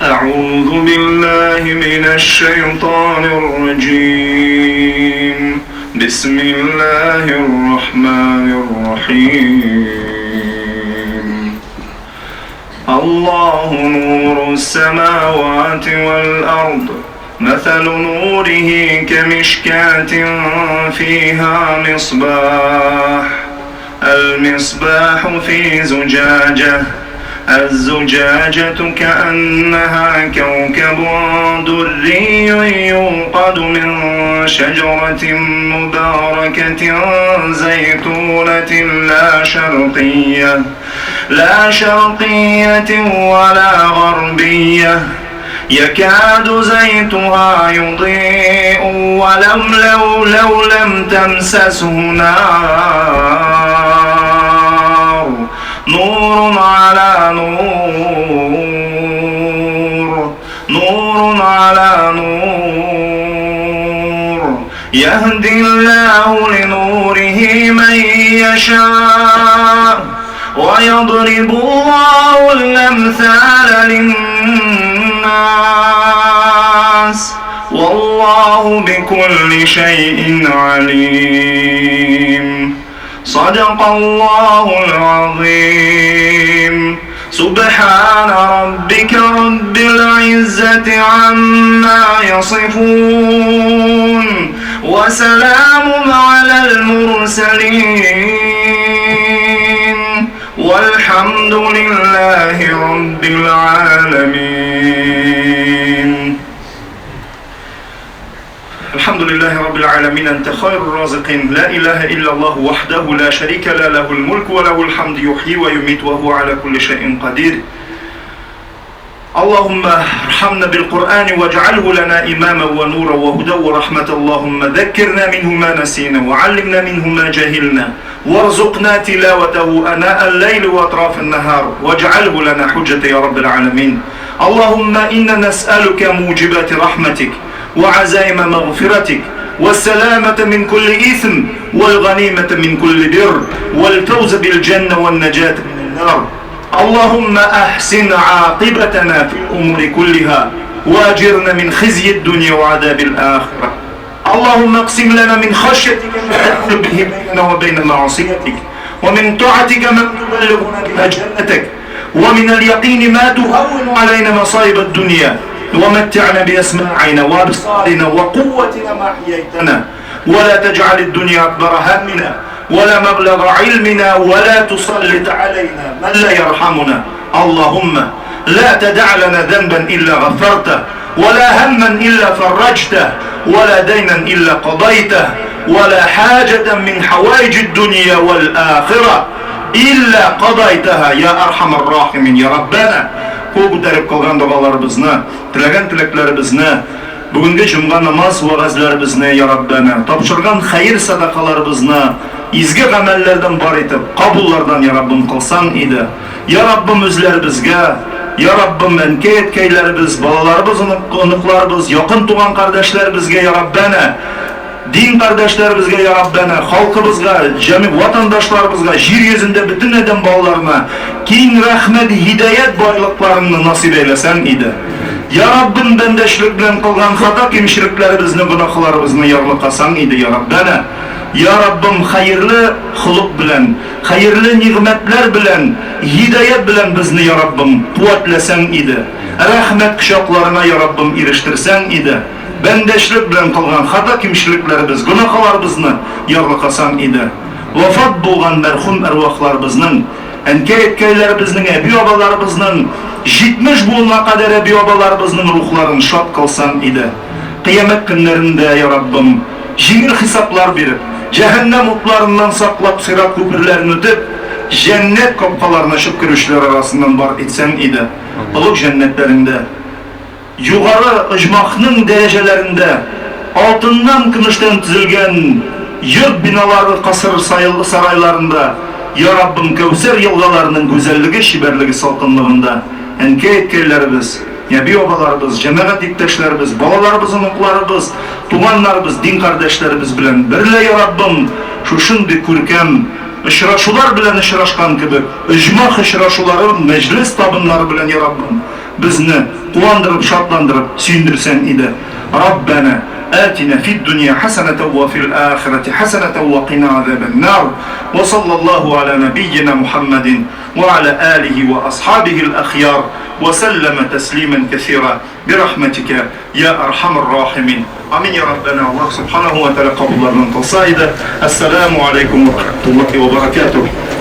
أعوذ بالله من الشيطان الرجيم بسم الله الرحمن الرحيم الله نور السماوات والأرض مثل نوره كمشكاة فيها مصباح المصباح في زجاجة الزجاجة كأنها كوكب دري يوقد من شجرة مباركة زيتونة لا شرقية ولا غربية يكاد زيتها يضيء ولم لو لم تمسسه نار نور على نور نور على نور يهدي الله لنوره من يشاء ويضرب الله الأمثال للناس والله بكل شيء عليم. صدق الله العظيم. سبحان ربك رب العزة عما يصفون وسلام على المرسلين والحمد لله رب العالمين. الحمد لله رب العالمين، أنت خير الرازقين، لا إله إلا الله وحده لا شريك له، له الملك وله الحمد، يحيي ويميت وهو على كل شيء قدير. اللهم ارحمنا بالقرآن واجعله لنا إماما ونورا وهدى ورحمة. اللهم ذكرنا منه ما نسينا وعلمنا منه ما جهلنا وارزقنا تلاوته آناء الليل وأطراف النهار واجعله لنا حجة يا رب العالمين. اللهم إنا نسألك موجبات رحمتك وعزائم مغفرتك والسلامة من كل إثم والغنيمة من كل بر والفوز بالجنة والنجاة من النار. اللهم أحسن عاقبتنا في الأمور كلها وأجرنا من خزي الدنيا وعذاب الآخرة. اللهم اقسم لنا من خشيتك ما تحول به بيننا وبين معصيتك، ومن طاعتك ما تبلغنا بها جنتك، ومن اليقين ما تهون علينا مصائب الدنيا، ومتعنا بأسماعنا وأبصارنا وقوتنا ما أحييتنا، ولا تجعل الدنيا أكبر همنا ولا مبلغ علمنا، ولا تسلط علينا من لا يرحمنا. اللهم لا تدع لنا ذنبا إلا غفرته، ولا هما إلا فرجته، ولا دينا إلا قضيته، ولا حاجة من حوائج الدنيا والآخرة إلا قضيتها يا أرحم الراحمين يا ربنا. Кул күтәреп кылган догаларыбызны, теләгән теләкләребезне, бүгенге җомга намаз вәгазьләребезне, я Раббана, тапшырган хәер садакаларыбызны изге гамәлләрдән бар итеп, кабуллардан, я Раббым, кылсаң иде. Я Раббым, үзләребезгә, я Раббым, әнкәй-әткәйләребез, балаларыбыз, оныкларыбыз, якын туган кардәшләребезгә, я Раббана, дин кардәшләребезгә, я Раббана, халкыбызга, җәмигъ ватандашларыбызга, җир йөзендә бөтен адәм балаларына киң рәхмәт, һидаять байлыкларыңны насыйп әйләсәң иде. Я Раббым, бәндәчлек белән кылган хата кимчелекләребезне, гөнаһларыбызны ярлыкасаң иде, я Раббана. Я Раббым, хәерле холык белән, хәерле нигъмәтләр белән, һидаять белән безне, я Раббым, куәтләсәң иде. Рәхмәт кочакларыңа, я Раббым, ирештерсәң иде. Бәндәчлек белән кылган хата-кимчелекләребез, гөнаһларыбызны ярлыкасаң иде. Вафат булган мәрхүм әрвахларыбызның, әнкәй-әткәйләребезнең, әби-бабаларыбызның, 70 буынга кадәр әби-бабаларыбызның рухларын шат кылсаң иде. Кыямәт көннәрендә, я Раббым, җиңел хисаплар биреп, җәһәннәм утларыннан саклап, сират күперләрен үтеп, җәннәт капкаларын ачып керүчеләр арасыннан бар итсәң иде. Олуг җәннәтләреңдә. Югары оҗмахның дәрәҗәләрендә алтыннан-көмештән төзелгән йорт биналары касыр сарайларында, Я Раббым, Кәүсәр елгаларының гүзәллеге, чибәрлеге салкынлыгында әнкәй-әткәйләребез, әби-бабаларыбыз, җәмәгать иптәшләребез, балаларыбыз, оныкларыбыз, туганнарыбыз, дин кардәшләребез белән берлә, Я Раббым, шушындый күркәм очрашулар белән очрашкан кебек, оҗмах очрашулары, мәҗлес табыннары белән, Я Раббым, Безне куандырып, шатландырып, сөендерсәң иде. Раббана атина фид дөнья хәсәнәтән вә фил ахирәти хәсәнәтән вә кина азабән-нар. Вә саллаллаһу аля нәбиййина Мухаммадин вә аля алихи вә асхабихил әхьяр вә сәлләмә тәслимән кәсира бирахмәтикә йа архамар рахимин. Амин я Раббана. Аллаһ субханаху ва тәгалә кабулларыннан кылса иде. Әссәламү алейкум ва рахматуллахи ва баракатуһ.